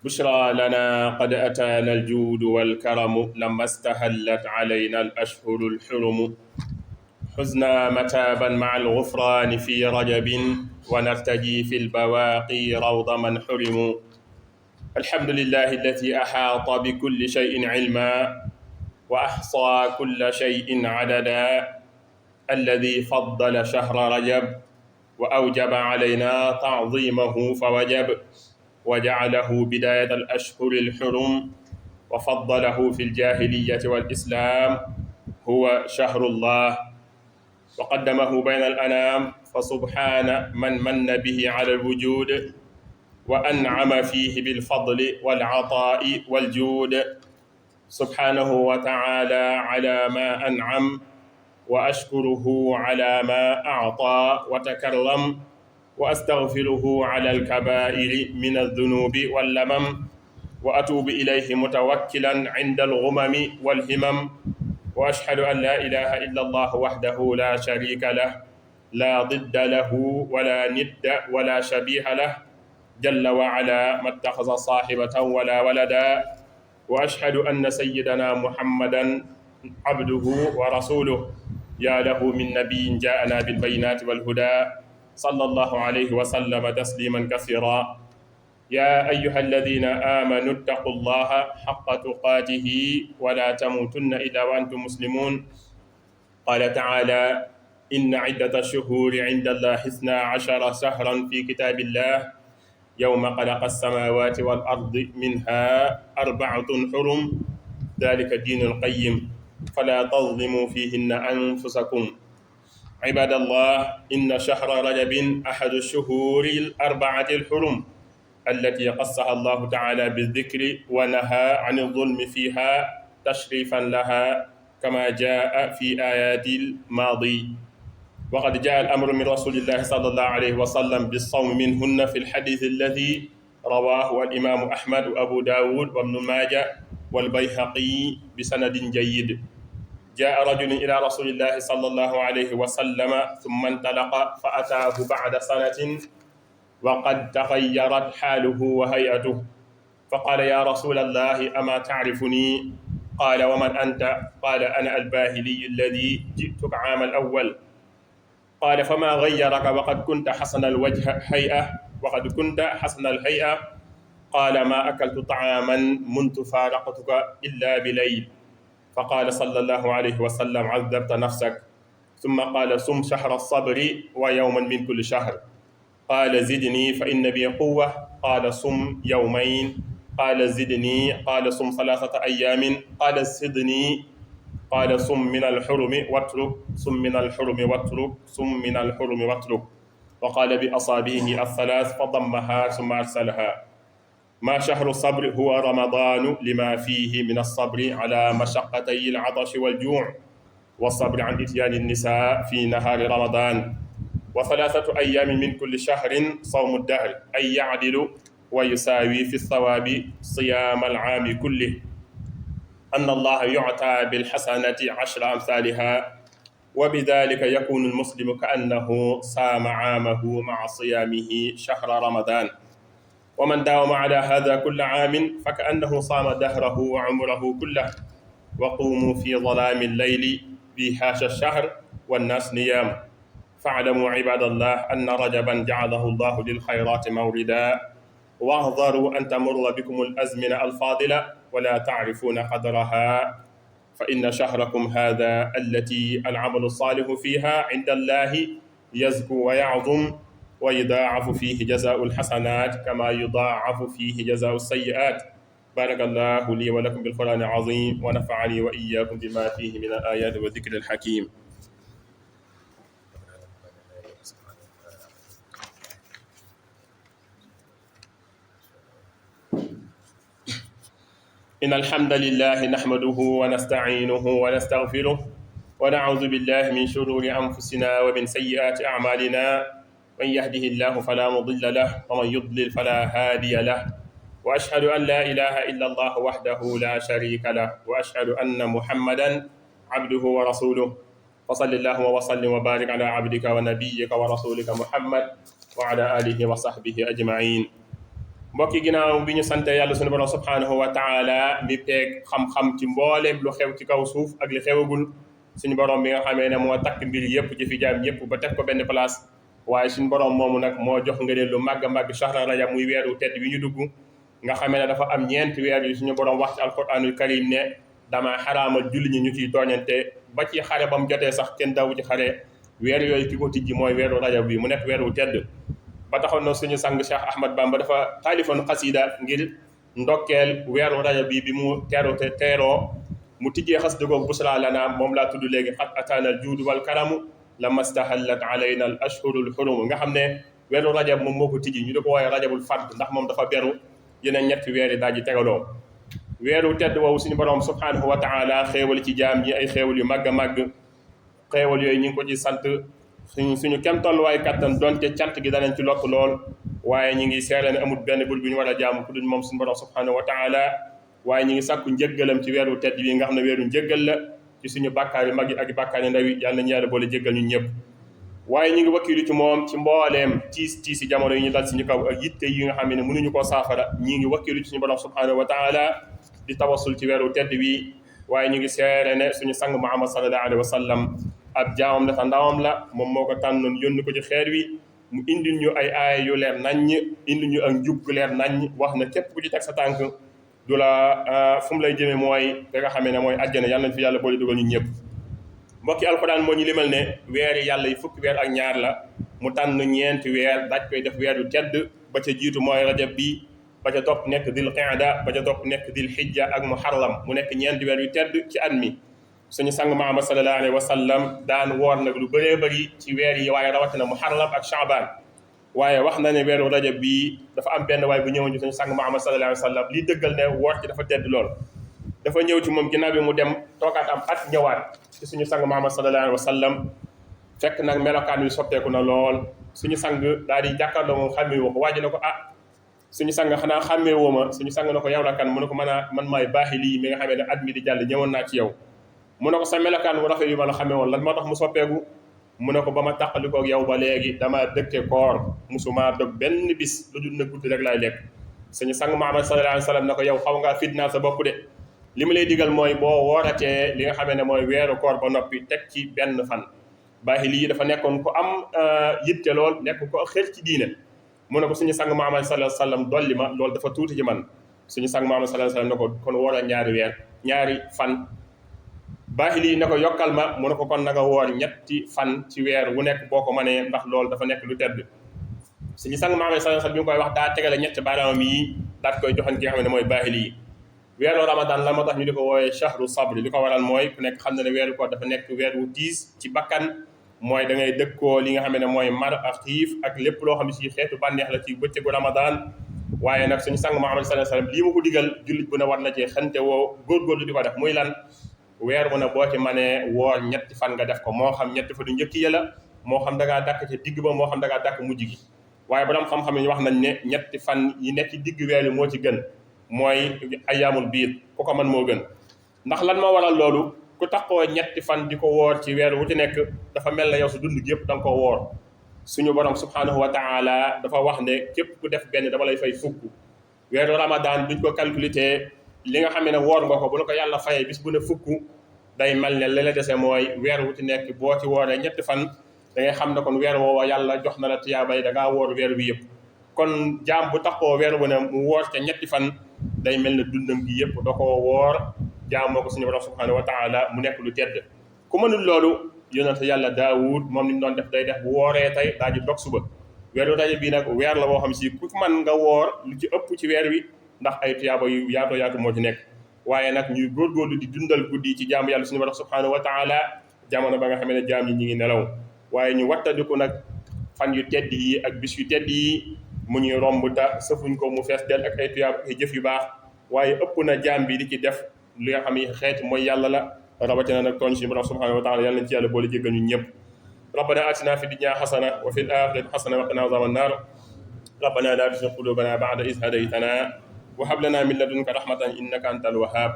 بشرى لنا قد أتانا الجود والكرم لما استهلت علينا الأشهر الحرم حزنا متابا مع الغفران في رجب ونرتجي في البواقي روض من حرم الحمد لله الذي أحاط بكل شيء علما وأحصى كل شيء عددا الذي فضل شهر رجب وأوجب علينا تعظيمه فوجب وجعله بداية الأشهر الحرم وفضله في الجاهلية والإسلام هو شهر الله وقدمه بين الأنام فسبحان من به على الوجود وأنعم فيه بالفضل والعطاء والجود سبحانه وتعالى على ما أنعم وأشكره على ما أعطى وتكرم وأستغفره على الكبائر من الذنوب واللمم وأتوب إليه متوكلا عند الغمم والهمم وأشهد أن لا إله إلا الله وحده لا شريك له لا ضد له ولا ند ولا شبيه له جل وعلا ما اتخذ صاحبة ولا ولدا وأشهد أن سيدنا محمدا عبده ورسوله يا له من نبي جاءنا بالبينات والهدى صلى الله عليه وسلم تسليما كثيرا يا أيها الذين آمنوا اتقوا الله حق تقاته ولا تموتن إلا وأنتم مسلمون قال تعالى إن عدة الشهور عند الله 12 شهرا في كتاب الله يوم خلق السماوات والأرض منها 4 حرم ذلك الدين القيم فلا تظلموا فيهن أنفسكم عباد الله إن شهر رجب أحد الشهور 4 الحرم التي قصها الله تعالى بالذكر ونهى عن الظلم فيها تشريفا لها كما جاء في آيات الماضي وقد جاء الأمر من رسول الله صلى الله عليه وسلم بالصوم منهن في الحديث الذي رواه الإمام أحمد وأبو داود وابن ماجه والبيهقي بسند جيد جاء رجل إلى رسول الله صلى الله عليه وسلم ثم انطلق فأتاه بعد سنة وقد تغيرت حاله وهيئته فقال يا رسول الله أما تعرفني قال ومن أنت قال أنا الباهلي الذي جئتك عام الأول قال فما غيرك وقد كنت حسن الوجه هيئة وقد كنت حسن الهيئة قال ما أكلت طعاما منذ فارقتك إلا بليل فقال صلى الله عليه وسلم عذبت نفسك ثم قال صم شهر الصبر ويوما من كل شهر قال زدني فإن بي قوة قال صم يومين قال زدني قال صم 3 أيام قال زدني قال صم من الحرم واترك صم من الحرم واترك صم من الحرم واترك وقال بأصابعه الثلاث فضمها ثم أرسلها ما شهر الصبر هو رمضان لما فيه من الصبر على مشقتي العطش والجوع والصبر عن إتيان النساء في نهار رمضان و3 أيام من كل شهر صوم الدهر أي يعدل ويساوي في الثواب صيام العام كله أن الله يعطى بالحسنة 10 أمثالها وبذلك يكون المسلم كأنه صام عامه مع صيامه شهر رمضان ومن داوم على هذا كل عام فكأنه صام دهره وعمره كله وقوموا في ظلام الليل في هذا الشهر والناس نيام فاعلموا عباد الله أن رجبا جعله الله للخيرات موردا واحذروا أن تمر بكم الأزمنة الفاضلة ولا تعرفون قدرها فإن شهركم هذا التي العمل الصالح فيها عند الله يزكو ويعظم ويضاعف فيه جزاء الحسنات كما يضاعف فيه جزاء السيئات بارك الله لي ولكم بالقرآن العظيم ونفعني وإياكم بما فيه من الآيات والذكر الحكيم إن الحمد لله نحمده ونستعينه ونستغفره ونعوذ بالله من شرور أنفسنا ومن سيئات أعمالنا من يهده الله فلا مضل له ومن يضلل فلا هادي له وأشهد أن لا إله إلا الله وحده لا شريك له وأشهد أن محمدا عبده ورسوله فصل الله وسلم وبارك على عبدك ونبيك ورسولك محمد وعلى آله وصحبه أجمعين mbokk yi ginnaaw bi ñu sante yàlla sunu borom subhanahu wa taala mi peeg xam-xam ci mbooleem lu xew ci kaw suuf ak li xewagul suñu borom bi nga xamee ne moo takk mbir yëpp ci fi jaam ñëpp ba teg ko benn place waaye suñu borom moomu nag moo jox ngëneel lu màgg a màgg shahra rajab muy weeru tedd wi ñu dugg nga xamee ne dafa am ñeenti weer yu suñu borom wax ci alquranul karim ne dama xaraamal julli ñi ñu ciy tooñante ba ci xare ba mu jotee sax kenn daw ci xare weer yooyu ki ko tijji mooy weeru rajab bi mu nekk weeru tedd ba taxoon na suñu sang Cheikh Ahmad Bamba dafa taalifoon xasida ngir ndokkeel weeru rajab bi mu teeroo mu tijjee xas dëggoog busra lana moom laa tudd léegi xat ataana al juudu wal karamu lama stahallat alayna al ashhurul xurum nga xam ne weeru rajab moom moo ko tijji ñu di ko wooye rajabul fard ndax moom dafa beru yeneen ñetti weer yi daal di tegaloo weeru tedd woowu suñu borom subhanahu wa taala xéewal ci jaam ñi ay xéewal yu màgg a màgg xéewal yooyu ñu ngi ko ci sant suñu kem tolluwaay kattan donte cant gi danañ ci lokk lool waaye ñi ngi seere ne amul benn bul bu ñu war a jaamu ku dul moom suñu borom subhanahu wa taala waaye ñi ngi sàkku njëggalam ci weeru tedd bi nga xam ne weeru njëggal la ci suñu bàkkaar yu mag yi ak bàkkaar yu ndaw yi yàlla nañu yàlla boole jéggal ñun ñëpp waaye ñi ngi wakkilu ci moom ci mbooleem tiisi jamono yi ñu dal suñu kaw ak yitte yi nga xam ne mënuñu koo saafara ñi ngi wakkilu ci suñu borom subhanahu wa taala di tawasul ci weeru tedd bi waaye ñu ngi seere ne suñu sang Muhammad sallallahu alayhi wa sallam ab jaamam dafa ndawam la moom moo ko tànnoon yónni ko ci xeer wi mu indil ñu ay aaya yu leer naññ indil ñu ak njub gu leer naññ wax na képp ku ci teg sa tànk du la fu mu lay jëmee mooy da nga xamee ne mooy àjjana yàlla nañ fi yàlla boole dugal ñun ñëpp mbokki alxuraan moo ñu limal ne weeri yàlla yi fukki weer ak ñaar la mu tànn ñeenti weer daaj koy def weer yu tedd ba ca jiitu mooy rajab bi ba ca topp nekk dil qiyada ba ca topp nekk dil xijja ak muharram mu nekk ñeenti weer yu tedd ci at mi suñu sang Muhammad sallallahu alayhi wa sallam daan woor nag lu bëree bëri ci weer yi waaye rawatina muharram ak shaaban waaye wax na ne weeru rajab bii dafa am benn waay bu ñëwoon ci suñu sang Muhammad sallallahu alayhi wa sallam lii dëggal ne woor ci dafa tedd lool dafa ñëw ci moom ginnaaw bi mu dem toogaat am at ñëwaat ci suñu sang Muhammad sallallahu alayhi wa sallam fekk nag melokaan wi soppeeku na lool suñu sang daal di jàkkaarloo moom xàmmee woo ko waaji na ko suñu sang xanaa xàmmee woo ma suñu sang na ko yow la kan mu ne ko man maay baaxi lii mi nga xamee ne at mi di jàll ñëwoon naa ci yow mu ne ko sa melokaan bu rafet yu ma la xamee woon lan moo tax mu soppeeku mu ne ko ba ma tàqalikoo ak yow ba léegi dama dëkke koor musuma dog benn bis lu dul na guddi rek laay lekk suñu sang Muhammad sallallahu alayhi wa sallam ne ko yow xaw ngaa fitnaal sa bopp de li ma lay digal mooy boo wooratee li nga xamee ne mooy weeru koor ba noppi teg ci benn fan baaxi lii dafa nekkoon ko am yitte lool nekk ko xel ci diine mu ne ko suñu sang Muhammad sallallahu alayhi wa sallam dolli ma loolu dafa tuuti ci man suñu sang Muhammad sallallahu alayhi wa sallam ne ko kon wooral ñaari fan baaxi lii ne ko yokkal ma mu ne ko kon na nga woor ñetti fan ci weer wu nekk boo ko mënee ndax loolu dafa nekk lu tedd suñu sang Muhammad sallallahu alayhi wa sallam bi mu koy wax daa tegale ñetti baaraamam yi daat koy joxan ki nga xam ne mooy baaxi lii weeru ramadan la moo tax ñu di ko woowee shahru sabri li ko waral mooy ku nekk xam na ne weeru ko dafa nekk weer wu tiis ci bakkan mooy da ngay dëkkoo li nga xam ne mooy mar ak xiif ak lépp loo xam ne si xeetu bànneex la ci bëccëgu ramadan waaye nag suñu sang Muhammad sallallahu alayhi wa sallam lii ma ko digal jullit bu ne war na cee xante woo góorgóorlu di ko def muy lan weer mu ne boo ci manee woor ñetti fan nga def ko moo xam ñetti fan yu njëkk yi la moo xam da ngaa dàkk ci digg ba moo xam da ngaa dàkk mujj gi waaye borom xam-xam yi wax nañ ne ñetti fan yi nekk ci digg weer yi moo ci gën mooy ayaamul biir ku ko mën moo gën ndax lan moo waral loolu ku taxoo ñetti fan di ko woor ci weer wu ci nekk dafa mel na yow su dund gi yëpp da nga ko woor suñu borom subhanahu wa taala dafa wax ne képp ku def benn dama lay fay fukk weeru ramadan duñ ko calculé li nga xam ne woor nga ko bu la ko yàlla fayee bis bu ne fukk day mel ne li la dese mooy weer wu ci nekk boo ci wooree ñetti fan da ngay xam ne kon weer woowa yàlla jox na la tiyaabay da ngaa woor weer wi yëpp kon jaam bu taxoo weer wu ne mu woor ca ñetti fan day mel ne dundam gi yëpp da koo woor jaamoo ko suñu borom subhanahu wa taala mu nekk lu tedd ku mënul loolu yonente yàlla daawud moom ni mu doon def day def bu wooree tey daa ji dog suba weeru rajab bii nag weer la boo xam si ku mën nga woor lu ci ëpp ci weer wi ndax ay tiyaaba yu yaatoo yaatu moo ci nekk waaye nag ñuy góorgóorlu di dundal guddi ci jaamu yàlla suñu borom subhanahu wa taala jamono ba nga xam ne jaam yi ñi ngi nelaw waaye ñu wattandiku nag fan yu tedd yi ak bis yu tedd yi mu ñuy romb ta sëfuñ ko mu fees del ak ay tuyaab ay jëf yu baax waaye ëpp na jaam bi di ci def li nga xam ne xeet mooy yàlla la rawatina nag tooñ suñu borom subhanahu wa taala yàlla nañ ci yàlla boole jéggal ñun ñëpp rabbana atina fi dunya hasana wa fil akhirati hasana wa qina azaban nar rabbana la tuzigh qulubana ba'da idh hadaytana wa hab lana min ladunka rahmatan innaka antal wahhab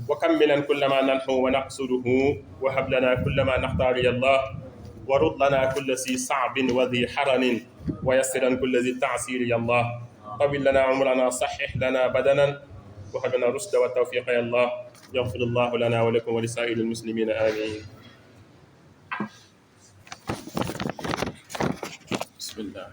wa kammilan kullama nanhu wa naqsuduhu wa hab lana kullama nakhtaru ya allah ورد لنا كل ذي صعب وذي حرن ويسرا كل ذي تعسير يا الله طول لنا عمرنا، صحح لنا بدنا، وهب لنا الرشد والتوفيق يا الله. يغفر الله لنا ولكم ولسائر المسلمين، آمين. بسم الله.